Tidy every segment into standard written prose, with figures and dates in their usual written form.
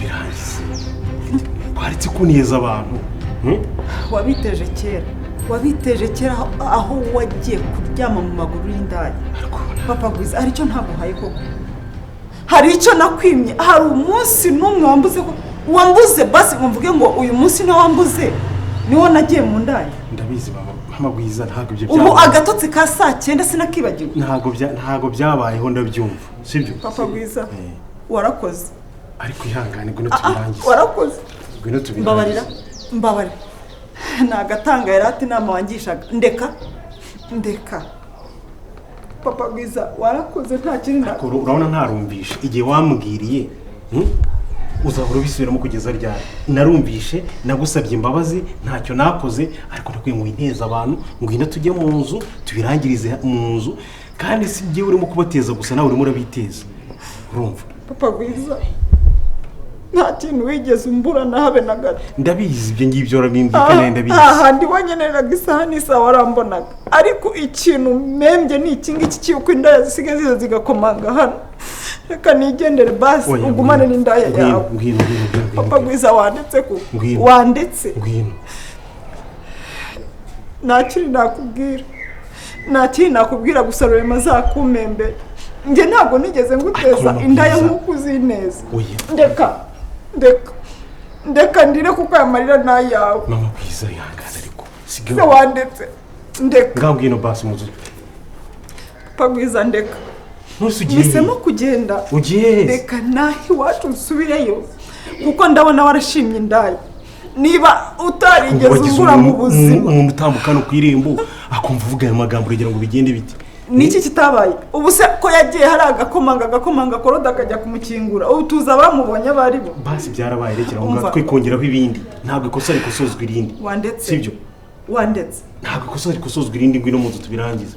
Tubirangize. Waretse kuneza abantu. Wabiteje kera, wabiteje kera aho wagiye kuryama mu maguru y'indaya. Papa Gwiza, hari icyo ntaguhaye koko? Hari icyo nakwimye? Hari umunsi n'umwe wambuze ko wambuze? Basi ngo mvuge ngo uyu munsi niwo wambuze, niwo nagiye mu ndaya. Ndabizi mama Gwiza, ntabwo ibyo Ubu byabaye. Agatotsi ka saa 9 sinakibagiwe. Ntabwo byabayeho, ndabyumva, sibyo? Papa Gwiza, warakoze. Ariko ihangane, ngwino Ah, ah, tubirangize. Warakoze. Ngwino tubirangize. Mbabarira, mbabarira. Ni agatanga yari ati inama wangishaga. Ndeka, ndeka. Papa Gwiza, warakoze, nta kindi na Ariko urabona ntarumvishe igihe wambwiriye, Uzahora ubisubiramo kugeza ryari? Narumvishe, nagusabye imbabazi, ntacyo nakoze, ariko ndakwiye ngo winteze abantu. Ngwino tujye mu nzu tubirangirize mu nzu. Kandi si njyewe urimo kubateza gusa, nawe urimo urabiteza, urumva? Papa Gwiza, nta kintu wigeze umbura na habe na gato. Ndabizi, ibyo ngibyo urabimbwira kandi ndabizi. Hahandi wanyenereraga isaha n'isaha warambonaga, ariko ikintu membye ni iki ngiki cy'uko indaya zisigaye ziza zigakomanga hano. Reka nigendere basi. Oya, ugumane ngwino, n'indaya ngwino, yawe. Ngwino, ngwino, ngwino, Papa ngwino. Gwiza, wandetse ku Ngwino. Wandetse. Ngwino. Nta kindi nakubwira, nta kindi nakubwira, gusa Rurema azakumembere. Njye ntabwo nigeze nguteza Ariko Mama indaya Gwiza. nk'uko uzineza. Oya. Ndeka, ndeka, ndeka ndire, kuko aya marira ni ayawe. Mama Gwiza, ihangane ariko. Se Sigaho. wandetse, ndeka. Ngaho ngwino basi mu nzu. Papa Gwiza, ndeka. Ntusi ugiye he? Mpisemo kugenda. Ugiye he? Reka naho iwacu nsubireyo, kuko ndabona warashimye indaya. Niba utarigeze Wagize umbura mu buzima. Umuntu utambuka hano ku irembo akumva uvuga aya magambo, urugero ngo bigende bite? Niki kitabaye? Ubu se ko yagiye hari agakomanga, agakomanga, Korode akajya kumukingura, ubu tuzi abamubonye abo ari bo. Basi byarabaye, rekera aho ngaho. Umva. Twikongeraho ibindi. Ntabwo ikosa rikosozwa irindi. Wandetse. Sibyo? Wandetse. Ntabwo ikosa rikosozwa irindi. Ngwino mu nzu tubirangize.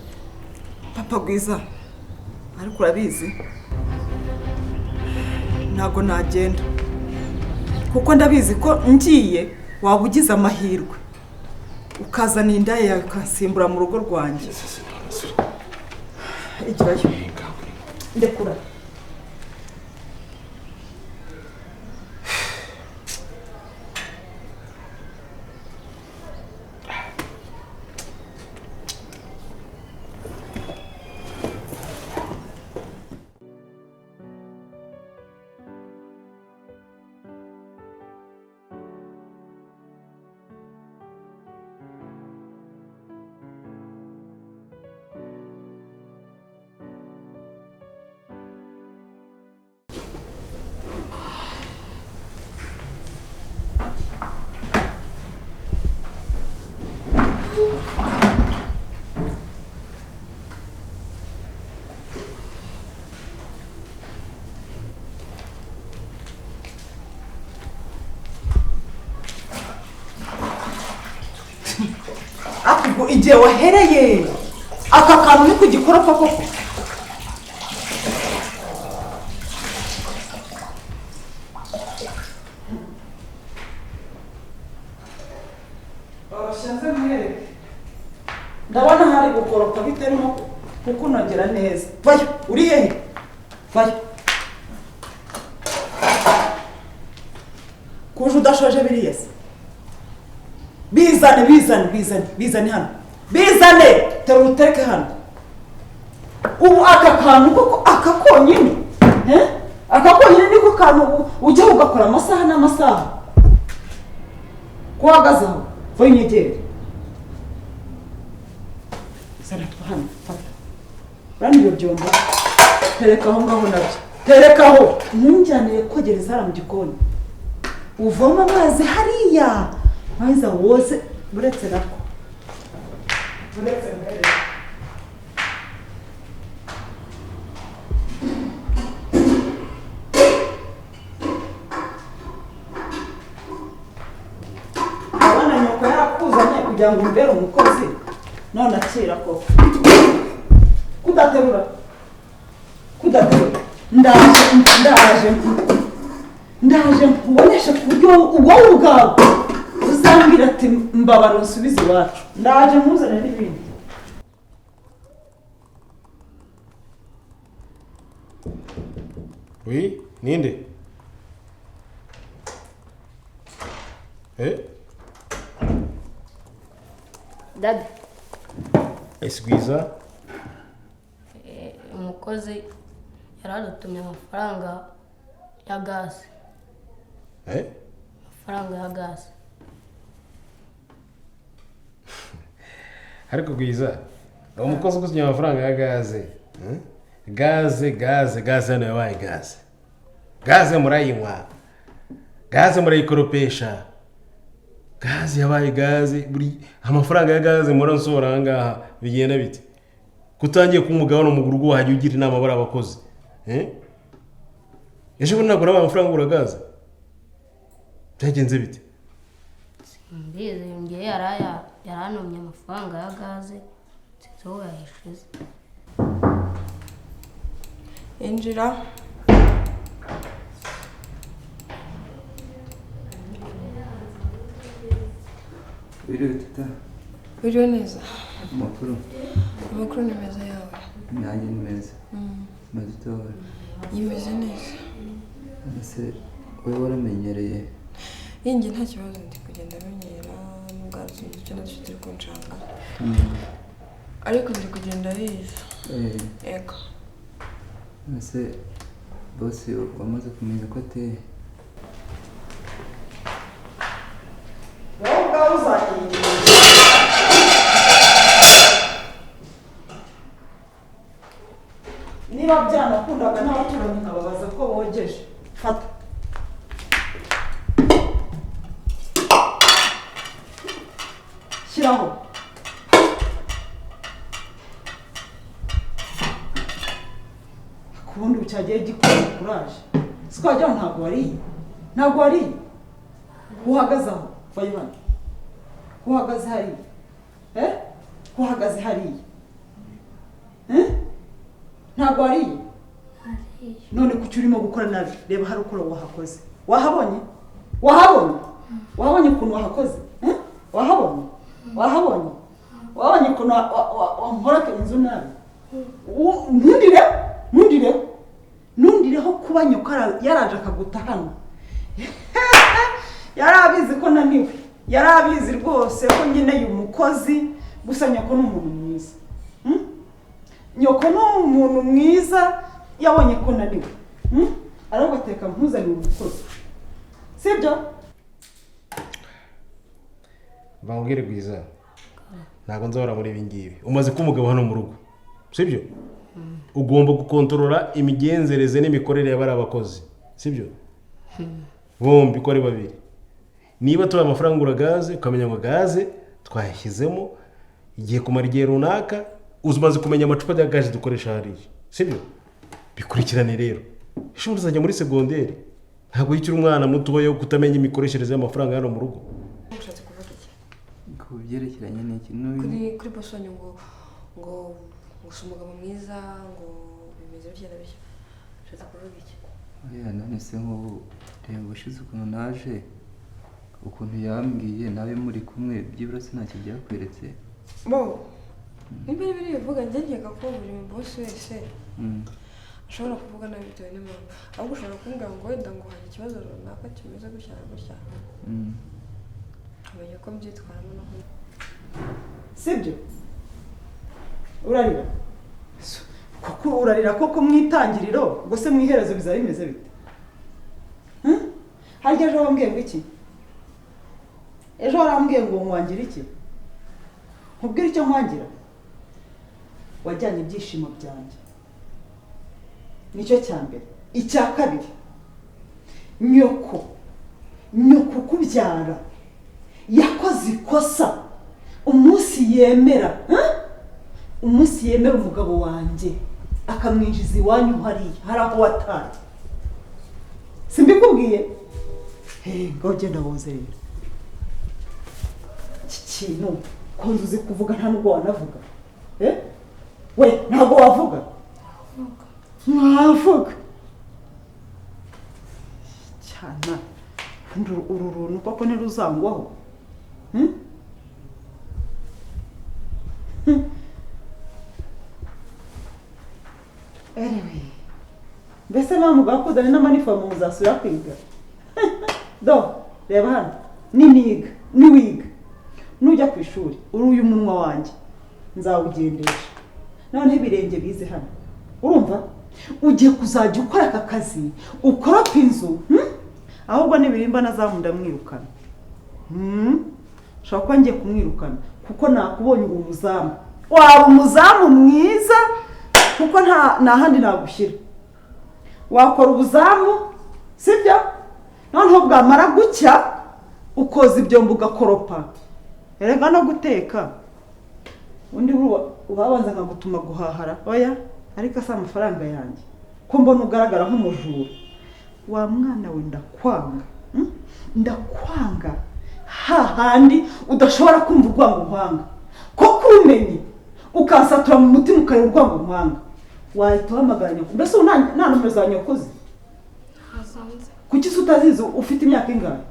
Papa Gwiza, ariko urabizi, ntabwo nagenda, kuko ndabizi ko ngiye waba ugize amahirwe ukazana indaya yawe ukansimbura mu rugo rwanjye. Igirayo, ndekura. Ariko igihe wahereye aka kantu ni kugikoropa koko? Nze mwereke, ndabona hari gukoropa bitarimo kukunogera neza. Vayo, uri hehe? Vayo. Kuje udashoje biriya se? Bizane, bizane, bizane, bizane hano, bizane. Terura utereke hano. Ubu aka kantu koko, aka konyine, eh? Aka konyine niko kantu ujya ugakora amasaha n'amasaha. Ko uhagaze aho, vayo unyegere. Zana hano, fata. Urabona ibyo byombo, tereka aho ngaho nabyo, tereka aho. Ntunjyanire kogereza hariya mu gikoni, uvoma amazi hariya maze woze. Buretse nako, buretse mbere. Ndabona nyoko yarakuzanye kugira ngo umbere umukozi, none akira koko. Kudaterura, kudaterura. Ndaje, ndaje, ndaje nkuboneshe ku buryo wowe ubwawe uzambwira ati: "Mbabara unsubize iwacu." Ndaje nkuzane n'ibindi. Oui, ninde? Eh? Dada. Ese Gwiza. Umukozi yaradutumye amafaranga ya gaze. Eh? Amafaranga ya gaze. Ariko Gwiza, umukozi ugutumye amafaranga ya gaze. Gaze, gaze, gaze hano yabaye gaze. Gaze murayinywa. Gaze murayikoropesha. Gaze yabaye gaze, buri amafaranga ya gaze muransohora aha ngaha bigenda bite? Kutangiye kumugabana mu rugo wajya ugira inama bari abakozi. Eh? Ejo bundi ntabwo nabaye amafaranga ugura gaze. Byagenze bite? Simbizi, ngewe yarantumye amafaranga ya gaze, sinzi aho yayishize. Injira. Wiriwe Teta. Wiriwe neza. Amakuru? Amakuru ni meza yawe. Nanjye ni meza. Maze utowe. Yimeze neza. Ese wowe waramenyereye? Yinjye nta kibazo, ndi kugenda menyera nubwo hari utuntu duke na duke turi kunshanga. Ariko biri kugenda biza. Yego. Ese bosi wamaze kumenya ko ateye? Wowe ubwawe uzagira. Niba byanakundaga n'abaturanyi nkababaza ko bogeje. Fata. Shyiraho. Kubundi cyagiye gikora kuraje. Siko wagira ngo ntabwo wariye. Ntabwo wariye. Uhagaze aho, vayo hano. Uhagaze hariya. Eh? Uhagaze hariya. Eh? Ntabwo wariye. None kuki urimo gukora nabi? Reba hari ukora wahakoze. Wahabonye? Wahabonye? Wahabonye ukuntu wahakoze? Eh? Wahabonye? Wahabonye? Wahabonye ukuntu wankora inzu nabi? Ntundire, ntundire. Ntundireho kuba nyoko yaraje akaguta hano. Yarabizi ko naniwe. Yarabizi rwose ko ngeneye umukozi, gusa nyoko ni umuntu mwiza. Nyoko ni umuntu mwiza, yabonye ko naniwe. Aragateka mpuzanire umukozi. Sibyo? Bambwire Gwiza. Ntabwo nzahora muri ibi ngibi. Umaze kuba umugabo hano mu rugo. Sibyo? Ugomba gukontorora imigenzereze n'imikorere y'abari abakozi. Sibyo? Bombi ko ari babiri. Niba tubaye amafaranga ugura gaze, ukamenya ngo gaze twayashyizemo igihe kumara igihe runaka, umaze kumenya amacupa ya gaze dukoresha hariya. Sibyo? Bikurikirane rero. Ishuri uzajya muri segonderi. Ntabwo yikira umwana mutoya wo kutamenya imikoreshereze y'amafaranga hano mu rugo. Ushatse kuvuga iki? Ku byerekeranye n'iki? Kuri boss wanyu ngo si umugabo mwiza, ngo bimeze bitya na bitya. Ushatse kuvuga iki? Oya, none se nk'ubu reba ubushize ukuntu naje, ukuntu yambwiye nawe muri kumwe, byibura se ntacyo byakweretse? Bo, niba ari biri bivuga njye nkeka ko buri boss wese ashobora kuvuga nabi bitewe n'impamvu. Ahubwo ushobora kumbwira ngo wenda ngo hari ikibazo runaka kimeze gutya na gutya. Nkamenya uko mbyitwaramo no kumwe. Sibyo? Urarira? Kuko urarira koko mu itangiriro, ubwo se mu iherezo bizaba bimeze bite? Harya ejo wambwiye ngo iki? Ejo warambwiye ngo nkwangira iki? Nkubwire icyo nkwangira? Wajyanye ibyishimo byanjye. Nicyo cya mbere. Icya kabiri, nyoko kubyara yakoze ikosa umunsi yemera, umunsi yemera umugabo wanjye akamwinjiza iwanyu hariya, hari aho wataye. Simbikubwiye? Ngaho genda woze rero. Iki kintu ko nzi uzi kuvuga nta nubwo wanavuga. We ntabwo wavuga. Mwavuga. Cyana uru runtu koko ntiruzangwaho. Anyway, mbese mama bakuzanye n'amanifomu muzasubira kwiga. Do, reba hano. Niniga niwiga, nujya ku ishuri, uri uyu munwa wanjye nzawugendesha, noneho ibirenge bize hano. Urumva, ugiye kuzajya ukora aka kazi, ukoropa inzu, Ahubwo nibirimba nazamu ndamwirukana. Ushobora kuba ngiye kumwirukana kuko nakubonye uri umuzamu, waba umuzamu mwiza, kuko nta handi nagushyira. Wakora ubuzamu, sibyo? Noneho bwamara gucya ukoza ibyombo, ugakoropa, erega no guteka. Undi ubabanza nkagutuma guhahara. Oya, ariko si amafaranga yanjye, ko mbona ugaragara nk'umujura? Wa mwana we, ndakwanga, Ndakwanga hahandi udashobora kumva urwango nkwanga. Koko urumenye ukansatura mu mutima, ukareba urwango nkwanga, wahita uhamagara nyoko. Mbese ubu nta nomero za nyoko uzi? Ntasanze. Kuki se utazizi? Ufite imyaka ingahe?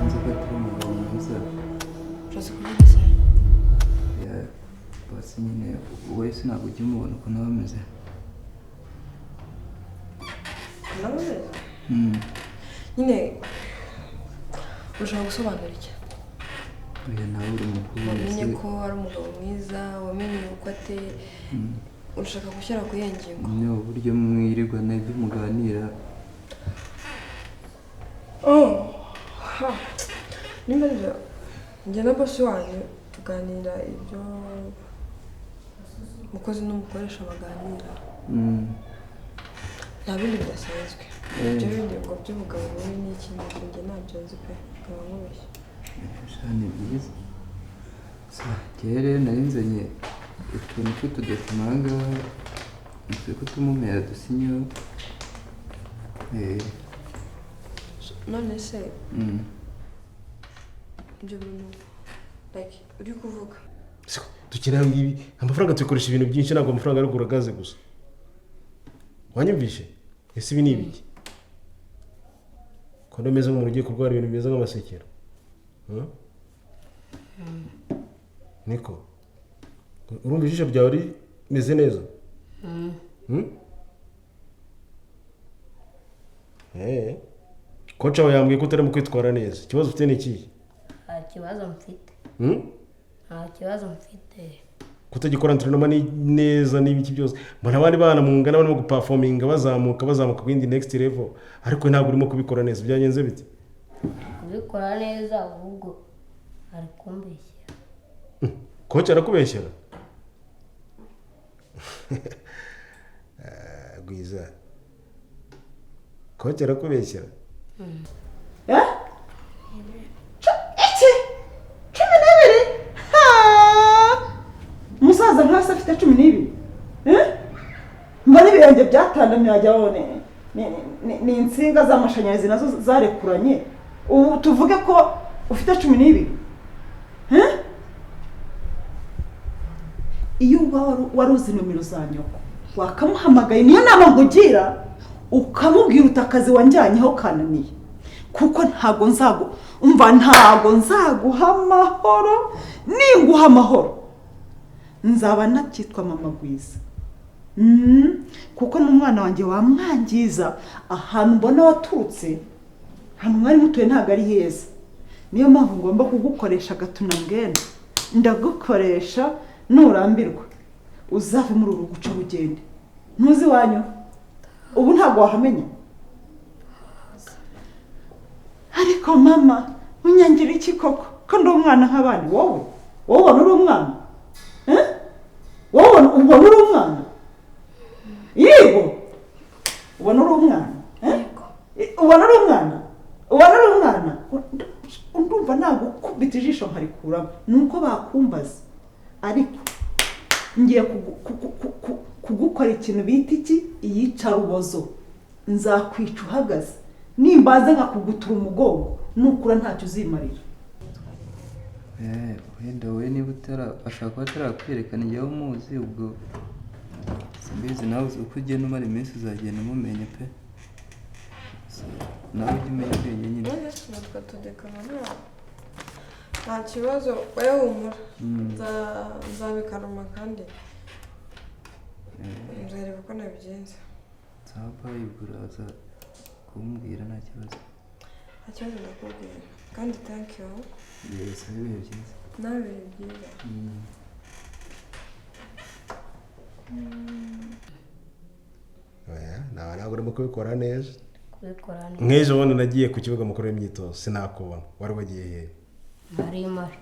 Nzi ko atari umugabo mwiza. Ushatse kuvuga se? Yeah, basi nyine wowe sinabwo ujya umubona ukuntu aba ameze. Nawe neza nyine ushaka gusobanura iki? Oya, nawe uri mukuru. Wamenye wese. ko ari umugabo mwiza, wamenye uko ateye, urashaka gushyira ku iyihe ngingo? Nyine uburyo mwirirwa n'ibyo muganira. Oh, ha. Nimba aribyo, njye na bosi wanyu tuganira ibyo umukozi n'umukoresha baganira. Nta bindi bidasanzwe. Ibyo bindi ngo by'umugabo bubi n'iki n'iki, njye ntabyo nzi pe, nkaba nkubeshye. Sha, ni byiza. So, njyewe rero nari nzanye utuntu tw'utudokima aha ngaha, nzi ko tumumera dusinyeho. None se ibyo bintu like uri kuvuga? Siko, dukeneye ibi amafaranga, tuyikoresha ibintu byinshi, ntabwo amafaranga ari kugura gaze gusa. Wanyumvishe? Ese ibi ni ibiki ko ndameze nk'umuntu ugiye kurwara ibintu bimeze nk'amasekero? Niko urumva ijisho ryawe rimeze neza? Hmm? Coach wawe yambwiye ko utarimo kwitwara neza. Ikibazo ufite ni ikihe? Nta kibazo mfite. Hmm? Nta kibazo mfite. Kutagikora entraînement neza n'ibiki byose. Mbona abandi bana mungana barimo guperforminga, bazamuka bazamuka ku yindi next level, ariko ntabwo urimo kubikora neza. Byagenze bite? Kubikora neza, ahubwo ari kumbeshyera. Coach arakubeshyera? Ah, Gwiza, coach arakubeshyera? Eh? Iki 12? Ha! Umusaza nkase afite 12? Eh? Mbona ibirenge byatandamye, wajya ni insinga z'amashanyarazi nazo zarekuranye. Ubu tuvuge ko ufite 12? Eh? Iyo uba wari uzi nomero za nyoko, wakamuhamagaye. Niyo nama nkugira, ukamubwira uti akazi wanjyanyeho kananiye, kuko ntabwo nzagu umva, ntabwo nzaguha amahoro. Ninguha amahoro nzaba nabyitwa mama Gwiza. Kuko n'umwana wanjye wamwangiza. Ahantu mbona waturutse, ahantu mwari mutuye ntabwo ari heza. Niyo mpamvu ngomba kugukoresha agatuna ngenda ndagukoresha. Nurambirwa uzave muri uru guca ugende. Ntuzi iwanyu? Ubu ntabwo wahamenya. Ariko mama, unyangira iki koko, ko ndi umwana nk'abandi? Wowe ubona uri umwana? Eh? Wowe ubona uri umwana? Yego, ubona uri umwana? Eh? Ubona uri umwana? Ubona uri umwana? Ndumva nagukubita ijisho nkarikuramo. Ni uko bakumbaza, ariko ngiye kugukora ikintu bita iki, iyicarubozo. Nzakwica uhagaze. Nimbaza nkakugutura umugongo, nukura ntacyo uzimarira. Wenda wowe niba utara ashobora kuba atarakwerekana igihe umuzi, ubwo simbizi. Nawe uzi uko ugenda umara iminsi uzagenda umumenya pe. So, nawe ujye umenya ubwenge nyine. None natwe tudekana, nta kibazo, wowe humura. Nzabikaruma kandi nzareba uko nabigenza. Sawa, bayi, ubwo uraza kumbwira, nta kibazo. Nta kibazo, ndakubwira kandi thank you. Yes, ibihe byiza. Nawe ibihe byiza. Oya, nawe ntabwo urimo kubikora neza. Kubikora neza. Nk'ejo bundi nagiye ku kibuga mukuru w'imyitozo sinakubona, wari wagiye hehe? Nari mari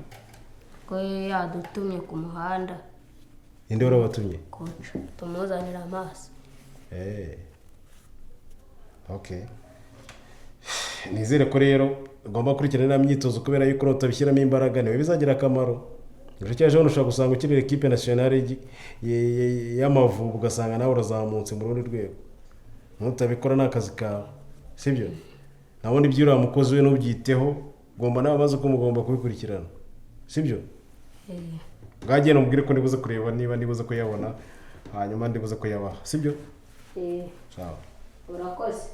ko yadutumye ku muhanda. Ninde wari wabatumye? Coach, tumuzanira amazi. Okay, nizere ko rero ugomba gukurikirana iriya myitozo, kubera yuko nutabishyiramo imbaraga niwe bizagira akamaro. Ejo cyangwa ejo ushobora gusanga ukinira équipe nationale y'Amavubi, ugasanga nawe urazamutse mu rundi rwego. Nutabikora ni akazi kawe, sibyo? Nabona ibyo uriya mukozi we ntubyiteho, ugomba nawe amaze ko mugomba kubikurikirana, sibyo? Eh. Bwagenda umubwire ko ndibuze kureba niba ndibuze kuyabona, hanyuma ndibuze kuyabaha, sibyo? Eh. Sawa. Urakoze.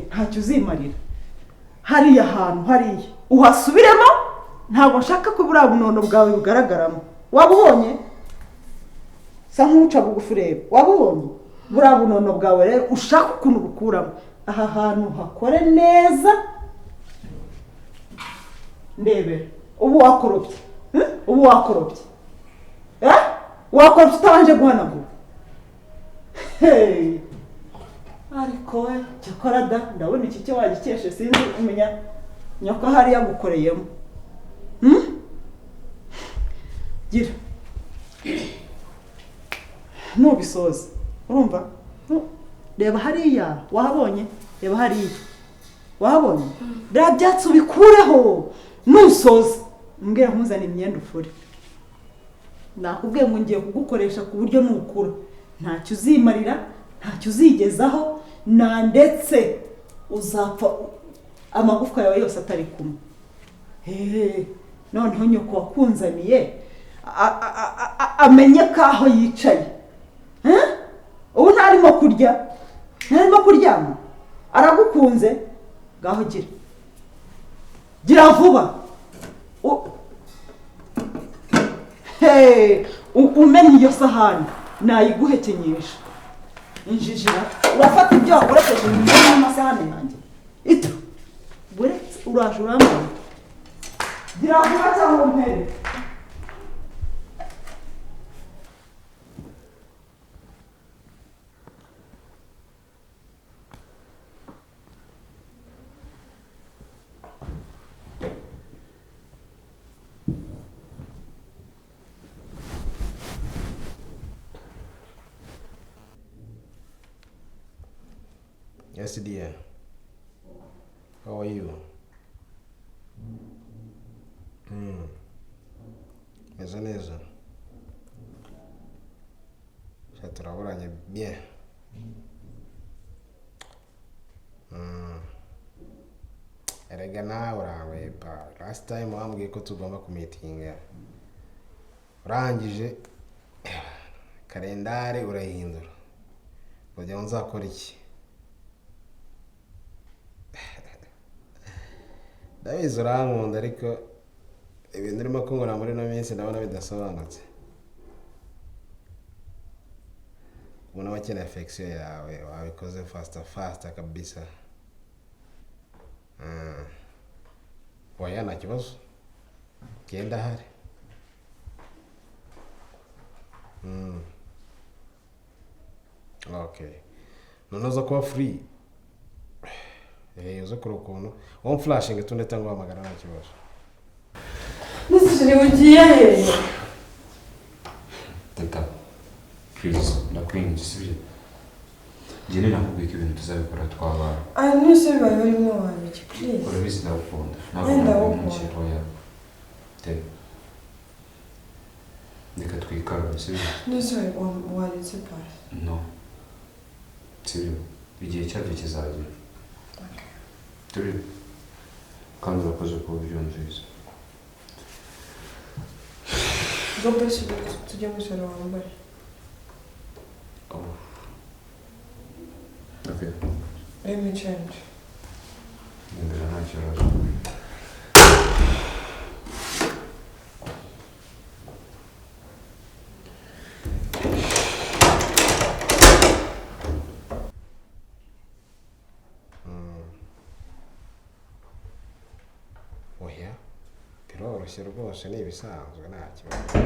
Ntacyo uzimarira hariya hantu, hariya uhasubiremo. Ntabwo nshaka ko buriya bunono bwawe bugaragaramo. Waba ubonye sa nk'uca bugufi ureba, waba ubonye buriya bunono bwawe. Rero ushaka ukuntu bukuramo, aha hantu hakore neza. Ndebera ubu wakoropye. Ubu wakoropye. Wakoropye utabanje guhanagura. Hey! Ariko we cyakora da, ndabona iki cyo wagikeshe, sinzi umenya nyoko ahari yagukoreyemo. Gira nubisoza, urumva? Reba hariya, wahabonye? Reba hariya, wahabonye? Biriya byatsi ubikureho. Nusoza mbwira nkuzane imyenda ufure. Nakubwiye ngo ngiye kugukoresha ku buryo nukura ntacyo uzimarira, ntacyo uzigezaho, na ndetse uzapfa amagufwa yawe yose atari kumwe. Hehe, noneho nyoko wakunzaniye amenye ko aho yicaye. Eh? Ubu ntarimo kurya, ntarimo kuryama, aragukunze. Ngaho gira, gira vuba. Hey, umennye iyo sahani nayiguhekenyesha. Injijira, urafata ibyo wakoresheje nyuma n'amasahani yanjye ito buretse uraje urambona. Gira vuba cyangwa umpere. Yes, dear. How are you? Meze neza. Sha, turaburanye bien. Erega nawe urawepa. Last time wambwiye ko tugomba kumeetinga. Urangije kalendari urayihindura. Wagira ngo nzakora iki? Ndabizi urankunda, ariko ibintu urimo kunkora muri ino minsi ndabona bidasobanutse. Umuntu aba akeneye affection yawe, wabikoze faster faster kabisa. Oya, nta kibazo, genda ahari. Okay, none uza kuba free, uze kure ukuntu wowe flashinga tundi cyangwa uhamagara, nta kibazo. Nese chéri, ugiye he? Teta, please, ndakwinginze, sibyo? Njye nakubwiye ko ibintu tuzabikora twabana. Aya nese bibaye barimo wabiki, please. Urabizi ndagukunda. Ntabwo Nanjye nakubwiye. ndagukunda. Oya te, reka twikarure, sibyo? Nese waretse pasi. No, sibyo, igihe cyabyo kizagera. Turi kandi urakoze kuba ubyumvise. Go basi tujye muri salo wambare. Oh. Okay. Let me change. Imbere nta kibazo. Biroroshye rwose, ni ibisanzwe, nta kibazo.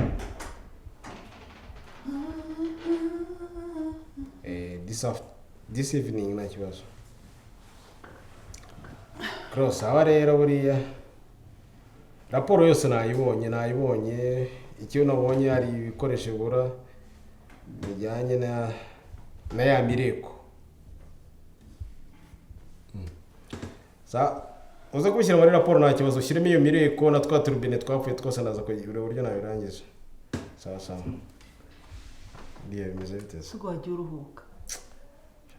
This evening nta kibazo. Cross aba rero buriya raporo yose nayibonye. Icyo nabonye, hari ibikoresho bibura bijyanye na ya mireko. Sa uze kubishyira muri raporo, nta kibazo. Ushyiremo iyo mireko na twa turubine twapfuye twose, ndaza kugira uburyo nabirangije. Sawa sawa. Buriya bimeze bite se? Ubwo wajya uruhuka.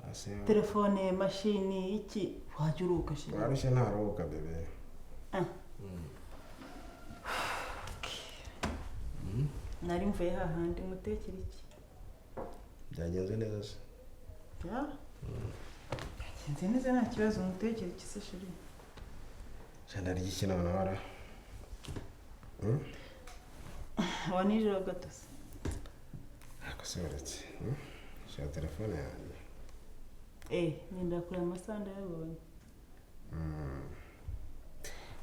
Hasi. Telefone, mashini, iki, wajya uruhuka chéri. Warushye, ntaruhuka bébé. Ah. Nari mvuye hahandi mutekera iki? Byagenze neza se? Ya, byagenze neza, nta kibazo. Mutekera iki se chéri? Sha, ndarya iki noneho ra? Wa nijoro gato se? Ariko se uretse, Shira telefone yanjye. Ngenda kureba, amasaha ndayabonye.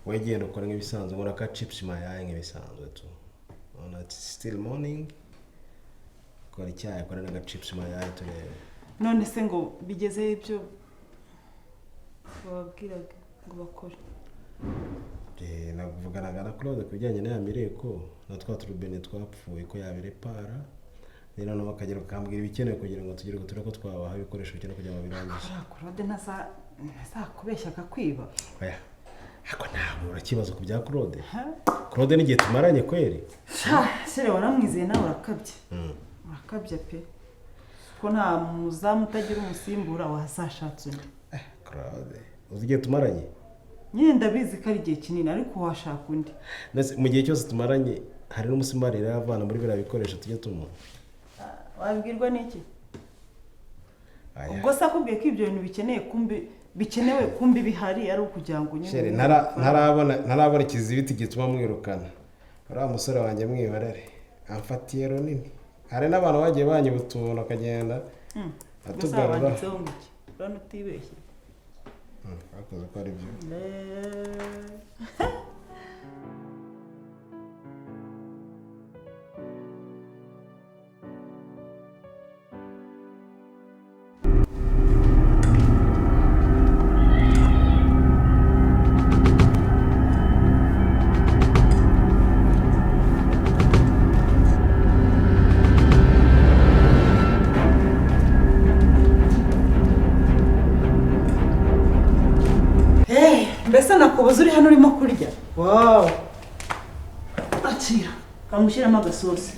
Wowe genda ukora nk'ibisanzwe, nkora ka chips mayai nk'ibisanzwe tu. Urabona it's still morning. Kora icyayi, kora n'aga chips mayai turebe. None se ngo bigezeho ibyo bababwiraga ngo bakore? Navuganaga na Claude ku bijyanye n'aya mireko na twa turubine twapfuye, ko yabirepara rero, noneho akagera akambwira ibikenewe kugira ngo tugere turebe ko twabaha ibikoresho bikenewe kugira ngo birangize. Uriya Claude ntazakubeshya akakwiba? Oya, ariko ntabwo urakibazo ku bya Claude. Claude n'igihe tumaranye kweri. Sha chéri, waramwizeye nawe, urakabye, urakabye pe, ko nta muzamu utagira umusimbura, wazashatse undi. Claude, uzi igihe tumaranye? Nyine ndabizi ko ari igihe kinini, ariko washaka undi. Ndetse mu gihe cyose tumaranye hari n'umusimari rero avana muri biriya bikoresho tujya tumuha? Wabwirwa n'iki? Aya. Ubwo se akubwiye ko ibyo bintu bikeneye, kumbi bikenewe, kumbi bihari, ari ukugira ngo nyine Chéri, ntarabona ikizibiti gituma mwirukana. Uriya musore wanjye mwihorere, amfatiye runini. Hari n'abantu bagiye banyiba utuntu akagenda Gusa atugarura. wanditseho ngo iki? Urabona utibeshye? Bakoze ko ari byo. Mbese nakubuze uri hano urimo kurya? Wow, akira, kamushyiramo agasosi.